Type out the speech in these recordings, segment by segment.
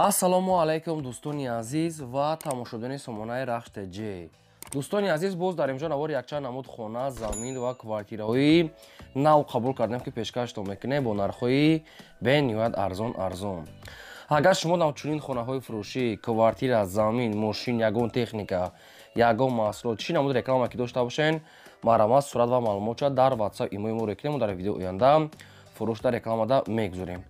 Ассалому алайкум, дӯстони азиз ва тамошобинони сомонаи Рахш ТЖ. Дӯстони азиз, боз дар инҷо навори якчанд намуд хона, замин ва квартираҳои нав қабул кардем, ки пешкаштон мекунем бо нархҳои бениҳоят арзон арзон. Агар шумо чунин хонаҳои фурӯшӣ, квартира, замин, мошин, ягон техника, ягон маҳсулот, чӣ намуд реклама ки дошта бошен, марҳамат, сурат ва маълумотша дар WhatsApp, имои мо рекунем, дар видео оянда фурӯшда рекламада мегузорем.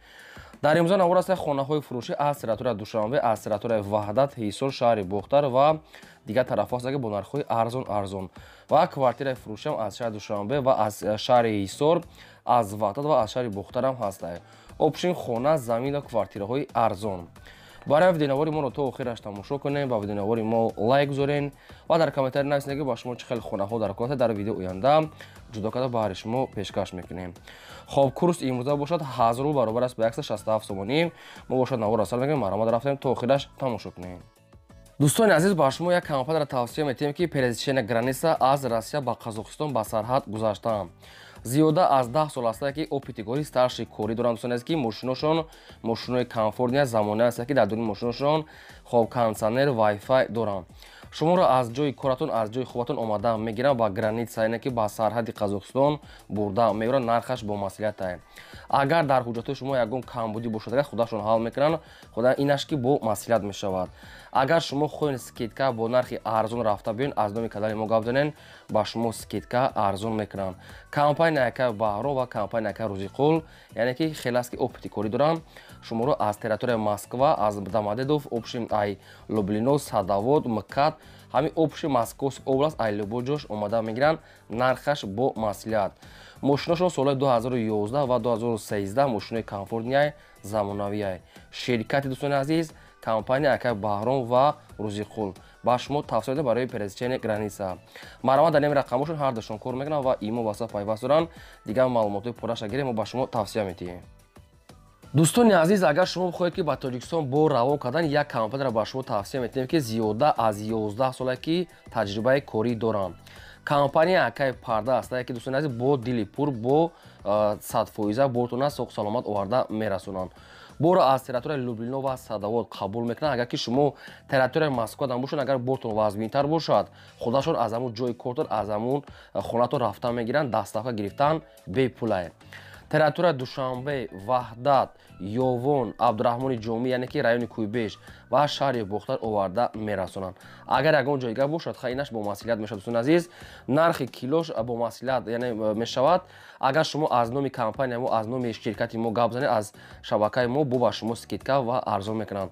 Дар имрӯза навор аст хонаҳои фурӯшӣ аз территорияи Душанбе, аз территорияи Ваҳдат, Ҳисор, шаҳри Бохтар ва дигар тарафҳо аст, ки бо нархҳои арзон арзон, ва квартираи фурӯшиам аз шаҳри Душанбе ва аз шаҳри Ҳисор, аз Ваҳдат ва аз шаҳри Бохтарам ҳастанд. Общин хона, замин ва квартираҳои арзон. Барои видеонавори моро то охираш тамошо кунем, ба видеонавори мо лайк гузорен ва дар комментарий нависед, ки ба шумо чӣ хел хонаҳо дар кор, дар видео оянда ҷудо карда баҳри шумо пешкаш мекунем. Хоб, курс имрӯза бошад 1000 рубл, баробар аст ба 167 сомонӣ. Мо бошад наворро сар мекунем, марҳамат, рафтем, то охираш тамошо кунем. Дӯстони азиз, ба шумо як компанияро тавсия метиҳем, ки пересечения граница аз Россия ба Қазоқистон ба сарҳад гузаштаам. Зиёда аз 10 сол аст, ки опыти кори, стажи корӣ доранд. Дӯстони азиз, ки мошиношон мошинои комфортный, замонавӣ аст, ки дар дуни мошиношон хоб кондитсионер, вайфай доранд. Шуморо аз ҷои коратон, аз ҷои хобатон омада мегиранд, ба граница, яъне ки ба сарҳади Қазоқистон бурда меоранд. Нархаш бо маслиҳатае. Агар дар ҳуҷҷатҳои шумо ягон камбудӣ бошад, агар худашон ҳал мекунанд, худа инаш ки бо маслиҳат мешавад. Агар шумо хоҳед скидка, бо нархи арзон рафта биён, аз номи канали мо гап занен, ба шумо скидка арзон мекунанд. Компания ака Баҳром ва компания ака Рӯзиқул, яъне ки хеле аст, ки опыти корӣ доранд. Шуморо аз территорияи Москва, аз Домодедово, общем ай Люблино, Садовод, МКАД, ҳамин общий Московский область, ай любой ҷош омада мегиранд. Нархаш бо маслиҳат. Мошиношон солҳои 2011 ва 2013, мошинои комфортный, замонавиай. Ширкати, дӯстони азиз, компания акай Баҳром ва Рӯзиқул ба шумо тавсия медиҳам барои пересечения граница. Марҳамат, дар ин рақамошон ҳардашон кор мекунанд ва имо, WhatsApp пайваст доранд. Дигар маълумотҳои пурраша гирем, мо ба шумо тавсия медиҳем. Дӯстони азиз, агар шумо бихоҳед, ки ба Тоҷикистон бор равон кардан, як компанияро ба шумо тавсия медиҳем, ки зиёда аз 11 сола ки таҷрибаи корӣ доранд. Компания акай Парда аст, ки, дӯстони азиз, бо дили пур, бо 100% бортона соғ саломат оварда мерасонанд. Боро аз территорияи Люблино ва Садовод қабул мекунанд. Агар ки шумо территорияи Москвадан бошед, агар бортон вазминтар бошад, худашон аз ҳамун ҷои кортон, аз ҳамун хонатон рафта мегиранд, доставка гирифтан бепулае. Территория Душанбе, Ваҳдат, Ёвон, Абдураҳмони Ҷомӣ, яъне ки райони Кӯйбеш ва шаҳри Бохтар оварда мерасонанд. Агар ягон ҷойга бошад, ха инаш бо маслиҳат мешавад. Дӯстони азиз, нархи килош бо маслиҳат, яъне мешавад. Агар шумо аз номи компания мо, аз номи ширкати мо гап занед, аз шабакаи мо, бо ба шумо скидка ва арзон мекунанд.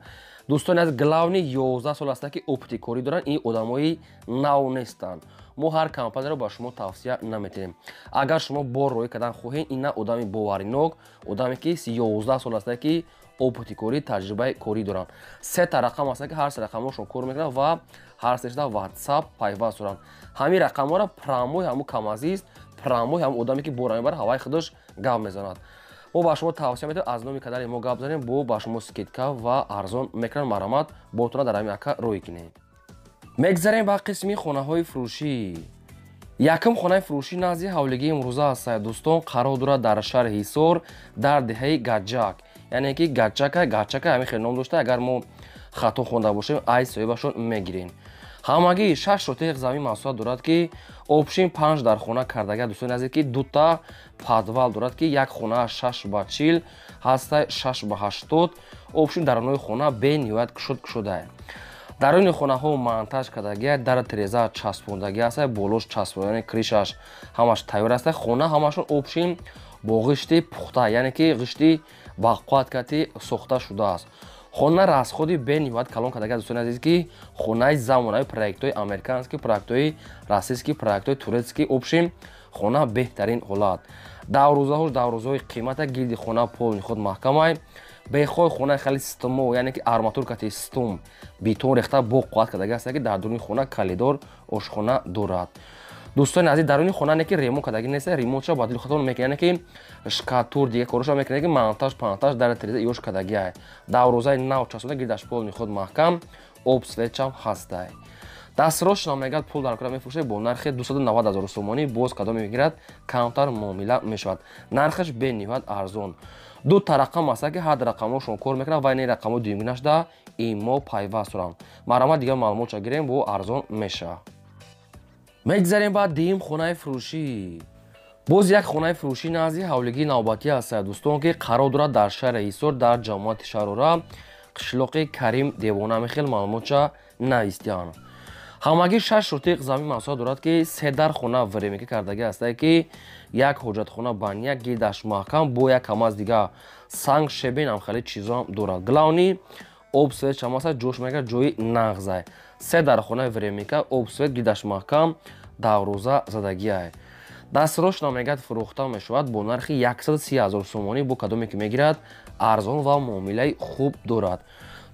Дӯстони азиз, главный 11 сол аст, ки опыти корӣ доранд, ин одамои нав нестанд. Мо ҳар компанияро ба шумо тавсия наметиҳем. Агар шумо бор роҳӣ кардан хоҳед, ин на одами боваринок, одаме ки 11 сол аст, ки опыти корӣ, таҷрибаи корӣ доранд. Сета рақам аст, ки ҳар се рақамҳошон кор мекунанд ва ҳар сешда WhatsApp пайваст доранд. Ҳамин рақамҳоро прямой ҳамун камазист, прямой ҳамун одаме, ки бора мебарад, ҳаваи худаш гап мезанад. Мо ба шумо тавсия медиҳем, аз номи канали мо гап занем, бо ба шумо скидка ва арзон мекунанд. Марҳамат, бортона дар ҳамин ака роҳӣ кунед. Мегзарем ба қисми хонаҳои фурӯшӣ. Якум хонаи фурӯшӣ назди ҳавлигии имрӯза аст, дӯстон, қарор дорад дар шаҳри Ҳисор, дар деҳаи Гаҷак, яъне ки Гаҷака, Гаҷака ҳамин хел ном дошта. Агар мо хато хонда бошем, ай соҳибашон мегирем. Ҳамагӣ 6 сотих замин масоҳат дорад, ки общин панҷ дар хона кардага. Дӯстони азиз, ки дута подвал дорад, ки як хона 6 ба 40 ҳаста, 6 ба 80. Общин дарунои хона бениҳоят кушод кушодае. Даруни хонаҳо монтаж кардагия, дар тереза часпондагӣ аст, болош часпонда, крышаш ҳамаш тайёр аст. Хона ҳамашон общин бо ғишти пухта, яъне ки ғишти бақувват кати сохта шудааст. Хона расходи бениҳоят калон кардага. Дӯстони азиз, ки хонаи замонави, проектҳои американский, проектҳои российский, проектҳои турецкий. Общин хона беҳтарин ҳолат. Дарвозаҳош дарвозаҳои қимата, гирди хона полный худ маҳкамай. Бехои хона хеле системо, яъне ки арматур кати стум бетон рехта бо қувват кардага аст, ки дар дуруни хона коридор, ошхона дорад. Дӯстони азиз, даруни хона не ки ремонт кардаги нест, ремонтша ба дили худатон мекунед, яъне ки штукатур, дига короша мекунед, ки монтаж пантаж, дар тереза иёш кардагиай. Дарвозаи нав часпонда, гирдаш полный худ маҳкам, об, светчам ҳастай. Дастрошна мегӯяд, пул дар кора мефурӯшад бо нархи 290 000 сомонӣ. Боз кадоме мегирад, камтар муомила мешавад. Нархаш бениҳоят арзон. Ду та рақам аста, ки ҳар рақамҳошон кор мекунад ва ин рақамҳои дуюмӣ нашуда имо пайваст доранд. Марҳамат, дигар маълумотша гирем, бо арзон мешавад. Мегзарем ба дуюм хонаи фурӯшӣ. Боз як хонаи фурӯшӣ назди ҳавлигии навбатӣ аст, дӯстон, ки қарор дорад дар шаҳри Ҳисор, дар ҷамоати Шарора, қишлоқи Карим Девона. Мехел маълумотша навистианд. Ҳамагӣ 6 сотиқ замин масоҳат дорад, ки се дар хона временка кардагӣ ҳастае, ки як ҳоҷатхона баня, гирдаш маҳкам, бо як камаз дига санг, щебень, ҳамхеле чизоам дорад. Главный, об, свет шам аста, ҷош мега ҷои нағзай. Се дар хонаи временка, об, свет, гирдаш маҳкам, даврӯза задагиай. Дастрошна мегӯяд, фурӯхта мешавад бо нархи 130 000 сомонӣ. Бо кадоме ки мегирад, арзон ва муомилаи хуб дорад.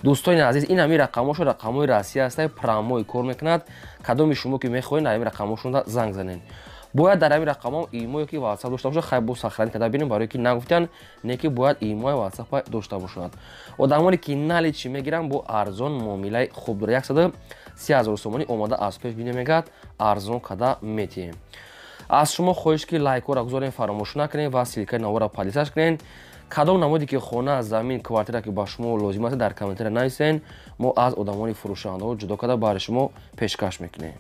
Дӯстони азиз, ин ҳамин рақамҳошо рақамҳои Россия ҳастай, прямой кор мекунад. Кадоми шумо ки мехоҳед, дар ҳамин рақамҳошонда занг занед. Бояд дар ҳамин рақамҳо имое ки ватсап дошта бошад. Хай, бо сохранить карда бинем, барое ки нагуфтан не, ки бояд имои ватсапа дошта бошад. Одамоне ки наличный мегиранд, бо арзон, муомилаи хуб дорад. 130 000 сомонӣ омада аз пеш бине, мегӯяд, арзон када метиҳем. Аз шумо хоҳиш, ки лайкҳоро гузорем, фаромӯш накунед ва ссылкаи навора поделиться кунед. Кадом намуде ки хона, замин, квартира ки ба шумо лозим аст, дар комментария нависен, мо аз одамони фурӯшандаҳо ҷудо карда барои шумо пешкаш мекунем.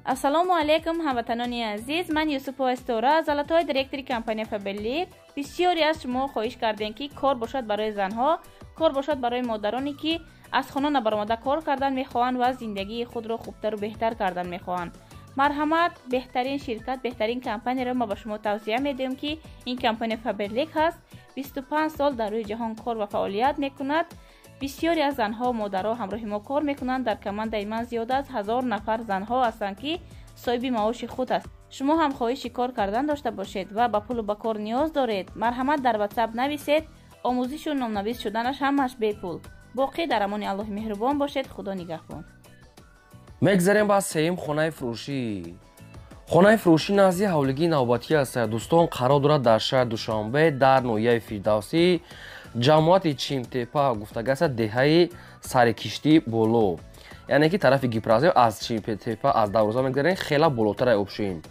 Ассалому алайкум, ҳамватанони азиз! Ман Юсупова Стора, золотой директори компания Фаберлик. Бисёре аз шумо хоҳиш кардем, ки кор бошад барои занҳо, кор бошад барои модароне, ки аз хона набаромада кор кардан мехоҳанд ва зиндагии худро хубтару беҳтар кардан мехоҳанд. Марҳамат, беҳтарин ширкат, беҳтарин компанияро ма ба шумо тавсия медиҳем, ки ин компания Фаберлик ҳаст. 25 сол дар рӯи ҷаҳон кор ва фаъолият мекунад. Бисёре аз занҳо, модаро ҳамроҳи мо кор мекунанд. Дар командаи ман зиёда аз 1000 нафар занҳо ҳастанд, ки соҳиби маоши худ аст. Шумо ҳам хоҳиши кор кардан дошта бошед ва ба пулу ба кор ниёз доред, марҳамат, дар ватсап нависед. Омӯзишу номнавис шуданаш ҳамааш бепул. Боқӣ дар амони Аллоҳи меҳрубон бошед. Худо нигаҳбон. Мегзарем ба сеюм хонаи фурӯшӣ. Хонаи фурӯшӣ назди ҳавлигии навбатӣ аст, дӯстон, қарор дорад дар шаҳри Душанбе, дар ноҳияи Фирдавсӣ, ҷамоати Чимтепа гуфтага аст, деҳаи Сари Киштӣ боло, яъне ки тарафи Гипрозем аз Чимтепа аз дарвоза мегзарем, хела болотараи обшин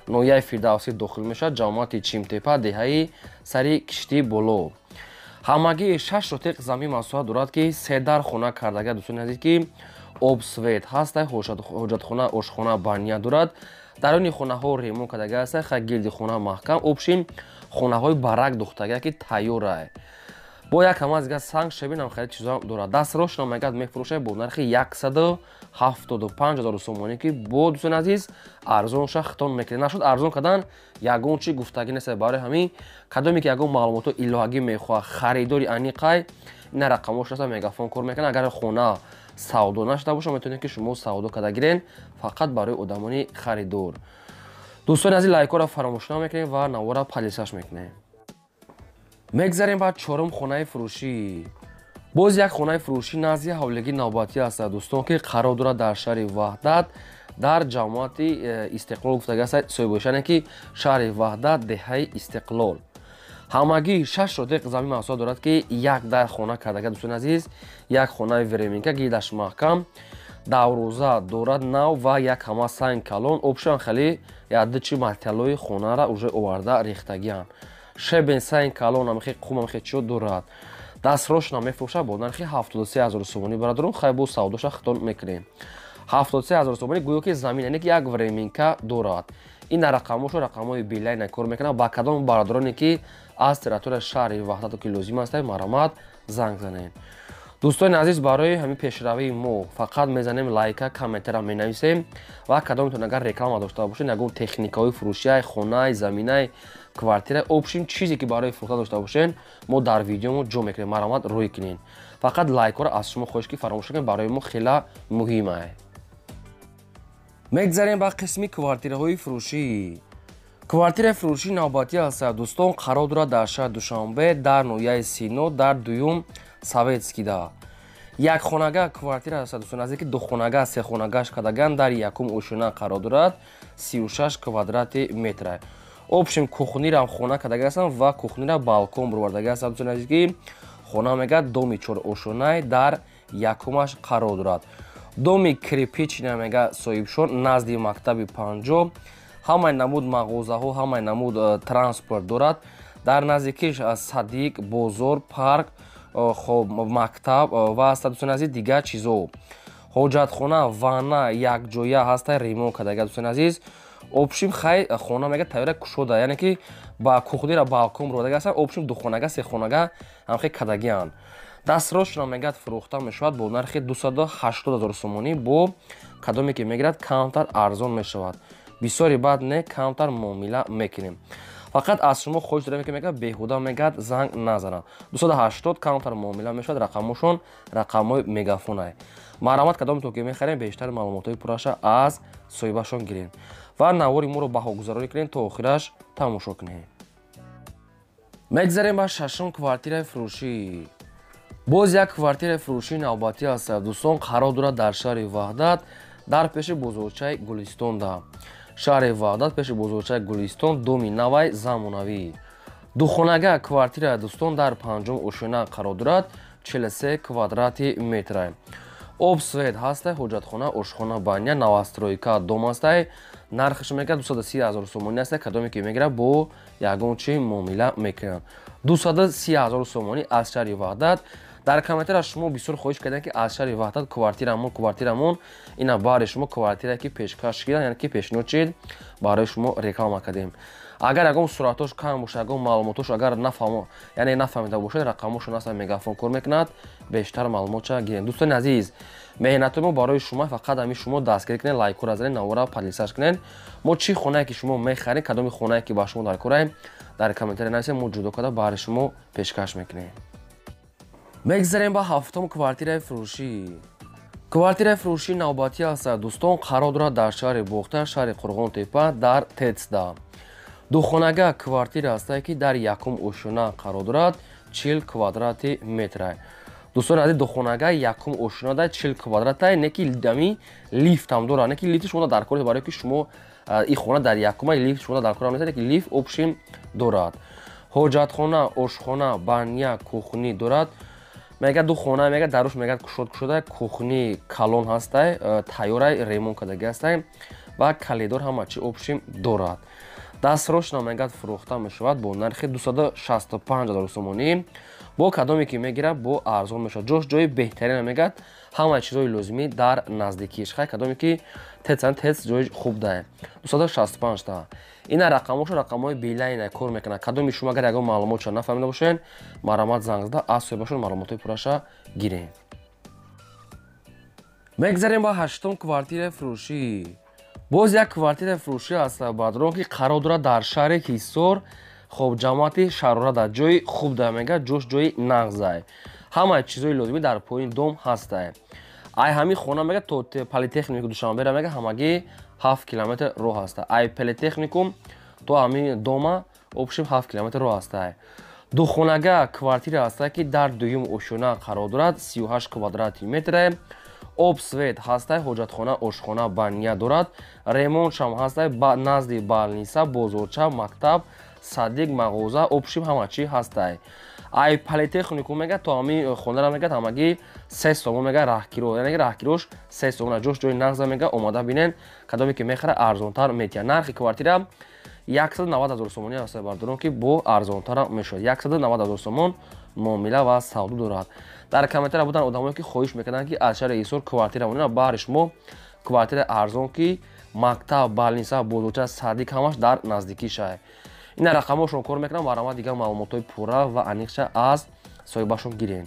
ноҳияи Фирдавсӣ дохил мешавад, ҷамоати Чимтепа, деҳаи Сари Киштӣ боло. Ҳамагӣ 6 сотиқ замин масоҳат дорад, ки се дар хона кардага, дӯстони азиз, ки об, свет ҳаста, ҳоҷатхона, ошхона, баня дорад. Даруни хонаҳо ремонт кардага аста, ха, гирди хона маҳкам. Общем, хонаҳои барак духтага, ки тайёрай, бо як ҳама дига санг, щебень, ам хеле чизо дорад. Дастрошна мегӯяд, мефурӯшад бо нархи 175 000 сомонӣ, ки бо, дӯстони азиз, арзонша хитон мекунед. Нашуд арзон кардан, ягон чи гуфтагӣ нест. Барои ҳамин кадоме ки ягон маълумотҳо илоҳагӣ мехоҳад, харидори аниқай, ина рақамҳош аста, мегафон кор мекунад. Агар хона савдо нашуда бошад, метавонед, ки шумо савдо карда гирен. Фақат барои одамони харидор. Дӯстони азиз, лайкҳоро фаромӯш намекунем ва навора поделиться мекунем. Мегзарем ба чорум хонаи фурӯшӣ. Боз як хонаи фурӯшӣ назди ҳавлигии навбатӣ аст, дӯстон, ки қарор дорад дар шаҳри Ваҳдат, дар ҷамоати Истиқлол гуфтага аст соҳибош, яъне ки шаҳри Ваҳдат, деҳаи Истиқлол. Ҳамагӣ 6 сотиқ замин масоҳат дорад, ки як дар хона кардага, дӯстони азиз, як хонаи временка, гирдаш маҳкам, даврӯза дорад нав ва як ҳама санг калон. Общем, хеле яддичи материалҳои хонара уже оварда рехтагианд: щебень, санг калон, амхе қум, амхе чиё дорад. Дастрошна мефурӯшад бо нархи 73 000 сомонӣ. Бародарон, хай, бо савдоша хитон мекунем. 73 000 сомонӣ, гӯё ки замин, яъне ки як временка дорад. Ин рақамҳошо рақамҳои Билайна кор мекунад. Ба кадом бародароне ки аз территорияи шаҳри Ваҳдато ки лозим аст, марҳамат, занг занед. Дӯстони азиз, барои ҳамин пешравии мо фақат мезанем лайка, комментара менависем ва кадометон агар реклама дошта бошед, ягон техникаҳои фурӯшиай, хонаи, заминай, квартира, общем, чизе ки барои фурӯхта дошта бошед, мо дар видеомо ҷо мекунем. Марҳамат, рӯй кунед. Фақат лайкҳоро аз шумо хоҳиш, ки фаромӯш накунед, барои мо хела муҳим ай. Мегзарем ба қисми квартираҳои фурӯшӣ. Квартираи фурӯшӣ навбатӣ аст, дӯстон, қарор дорад дар шаҳри Душанбе, дар ноҳияи Сино, дар дуюм Советскида. Якхонага квартира аст, дӯстон азиз, ки духонага, сехонагаш кардаган, дар якум ошёна қарор дорад, 36 квадрати метра. Общем, кухнирам хона кардага ҳастанд ва кухнира балкон бировардага ҳастанд, дӯстони азиз, ки хона мегӯяд доми чорошёнай, дар якумаш қарор дорад. Доми кирпичный мега соҳибшон, назди мактаби 50, ҳамаи намуд мағозаҳо, ҳамаи намуд транспорт дорад. Дар наздикиш садик, бозор, парк, хоб, мактаб ва ҳаста, дӯстони азиз, дигар чизо. Ҳоҷатхона, ванна якҷоя ҳаста, ремонт кардага, дӯстони азиз. Общим хай хона мега тайёра кушода, яъне ки ба кухнира балкон бурдага ҳастан. Общим духонага, сехонага ҳамхе кардагианд. Дастрочно мегӯяд фурӯхта мешавад бо нархи 280 000 сомонӣ. Бо кадоме ки мегирад, камтар арзон мешавад. Бисёри баъд не, камтар муомила мекунем. Фақат аз шумо хоҳиш дорем, ки мегӯяд беҳуда мегӯяд занг назанад. 280 камтар муомила мешавад. Рақамошон рақамҳои мегафонай. Марҳамат, кадометон ки мехарем, бештар маълумотҳои пурраша аз соҳибашон гирем ва навори моро баҳогузаронӣ кунем, то охираш тамошо кунем. Мегзарем ба шашум квартираи фурӯшӣ. Боз як квартираи фурӯшии навбатӣ аст, дӯстон, қарор дорад дар шаҳри Ваҳдат, дар пеши бозорчаи Гулистонда. Шаҳри Ваҳдат, пеши бозорчаи Гулистон, доми навай замонавӣ. Духонага квартира, дӯстон, дар панҷум ошёна қарор дорад, 43 квадрати метра. Об, свет ҳастай, ҳоҷатхона, ошхона, баня, новостройка дом ҳастай. Нархаш мегӯяд 230 000 сомонӣ ҳастай. Кадоме ки мегирад, бо ягон чи муомила мекунанд. 230 000 сомонӣ аз шаҳри Ваҳдат. Дар комментария шумо бисёр хоҳиш кардем, ки аз шаҳри Ваҳдат квартирамон, квартирамон. Ина баҳри шумо квартира ки пешкаш кардам, яъне ки пешниҳод шид, барои шумо реклама кардем. Агар ягон суратош кам бошад, ягон маълумотош агар нафаҳмо, яъне нафаҳмида бошад, рақамошон ҳастан, мегафон кор мекунад, бештар маълумотша гирем. Дӯстони азиз, меҳнатои мо барои шумо, фақат ҳамин шумо дастгирӣ кунед, лайкҳоро занед, навора поделиться кунед. Мо чӣ хонае ки шумо мехаред, кадоми хонае ки ба шумо даркораем, дар комментария нависед, мо ҷудо карда баҳри шумо пешкаш мекунем. Мегзарем ба ҳафтум квартираи фурӯшӣ. Квартираи фурӯшии навбатӣ аст, дӯстон, қарор дорад дар шаҳри Бохта, шаҳри Қурғонтепа, дар Тецда. Духонага квартира ҳастае, ки дар якум ошёна қарор дорад, 40 квадрати метра. Дӯстони азиз, духонага якум ошёнада 40 квадрата, не ки ами лифтам дорад, не ки лифти шумо дар кор, барое ки шумо и хона дар якума, лифт шумо дар кор нест, ки лифт общим дорад. Ҳоҷатхона, ошхона, баня, кухни дорад. Мега ду хона, мега даруш мега кушод кушода, кухни калон ҳастай, тайёрай, ремонт кардаги ҳастай ва калидор ҳама чи общим дорад. Дастрочно мегӯяд фурӯхта мешавад бо нархи 265 000 сомонӣ. Бо кадоме ки мегирад, бо арзон мешавад. Ҷош ҷои беҳтарина мегӯяд, ҳамаи чизҳои лозимӣ дар наздикиш. Хай, кадоме ки тецан тец ҷои хуб дае. 265 та. Ина рақамошо рақамҳои билайна кор мекунад. Кадоми шумо агар ягон маълумотша нафаҳмида бошед, марҳамат, занг зада аз соҳибашон маълумотҳои пурраша гирем. Мегзарем ба ҳаштум квартираи фурӯшӣ. Боз як квартираи фурӯшӣ аст, бадрон, ки қарор дорад дар шаҳри Ҳисор, хоб, ҷамоати Шарора, дар ҷои хуб да мега, ҷош ҷои нағзай. Ҳамаи чизҳои лозимӣ дар поини дом ҳастай. Ай ҳамин хона мега то политехнику Душанбера мега ҳамагӣ 7 километр роҳ ҳаста. Ай политехникум то ҳамин дома общим 7 километр роҳ ҳастай. Духонага квартира ҳастай, ки дар дуюм ошёна қарор дорад, 38 квадрати метре. Об, свет ҳастай, ҳоҷатхона, ошхона, баня дорад. Ремонтшам ҳастай, назди больница, бозорча, мактаб, садик, мағоза, общим ҳама чӣ ҳастай. Ай политехникум мега то ҳамин хонара мега ҳамагӣ 3 сомон мега раҳкиро, яъне ки раҳкирош 3 сомон. Ҷош ҷои нағза мега, омада бинен, кадоме ки мехара, арзонтар метиҳад. Нархи квартира 190 000 сомонӣ аст, бардорон, ки бо арзонтар мешавад. 190 000 сомон муомила ва савдо дорад. Дар комментария буданд одамое ки хоҳиш мекарданд, ки аз шаҳри Ҳисор квартира монем. Баҳри шумо квартира арзон, ки мактаб, больница, бозорча, садик ҳамаш дар наздикии шаҳр. Ина рақамҳошон кор мекунам, марҳамат, дигар маълумотҳои пурра ва аниқша аз соҳибашон гирем.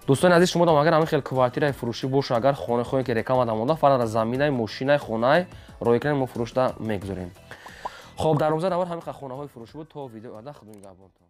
Дӯстони азиз, шумо агар ҳамин хел квартираи фурӯшӣ боша, агар хона хоҳем ки реклама дамонда, фарқ надорад, заминай, мошинай, хонай роҳӣ кунем, мо фурӯшда мегузорем. Хоб, дар омза навор ҳамин хонаҳои фурӯшӣ буд. То видео оянда, худо нигаҳбонтон.